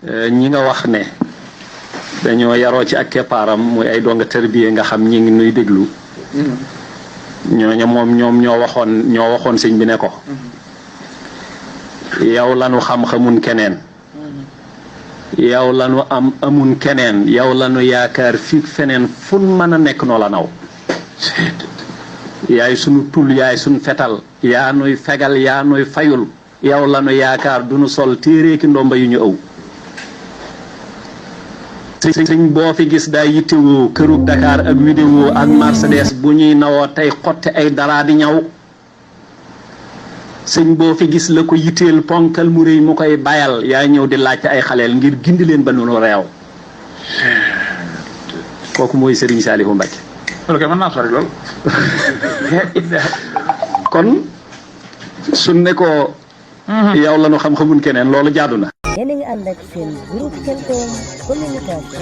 ñi nga wax ne dañoo yaroo ci ak keppaaram muy ay donga tërbiye nga xam ñi ngi nuy déglu ñooña moom ñoom ñoo waxoon sëñ bi ne ko yow lanu xam-xamun keneen yow lanu amun keneen yow lanu yaakaar fi feneen fun mën a nekk noo la naw yaay sunu tul yaay sunu fetal yaa nuy fegal yaa nuy fayul yow lanu yaakaar duñu sol téere ki ndomba yu ñu ëw sëñ boo fi gis daa yittewoo kërug Dakar ak vidéo ak Mercedes bu ñuy nawoo tey xotte ay dara di ñaw sëñ boo fi gis la ko yitteel ponkal mu rëy mu koy bayal yaa ñëw di laajte ay xaleel ngir gindi leen ba noonu reew kooku mooy Serigne Saliou Mbacké ok mën naa sori lool kon suñ ne ko yow la nu xam-xamun keneen loolu jaadu na yéen a ngi ànd ak seen groupe Khelcom communication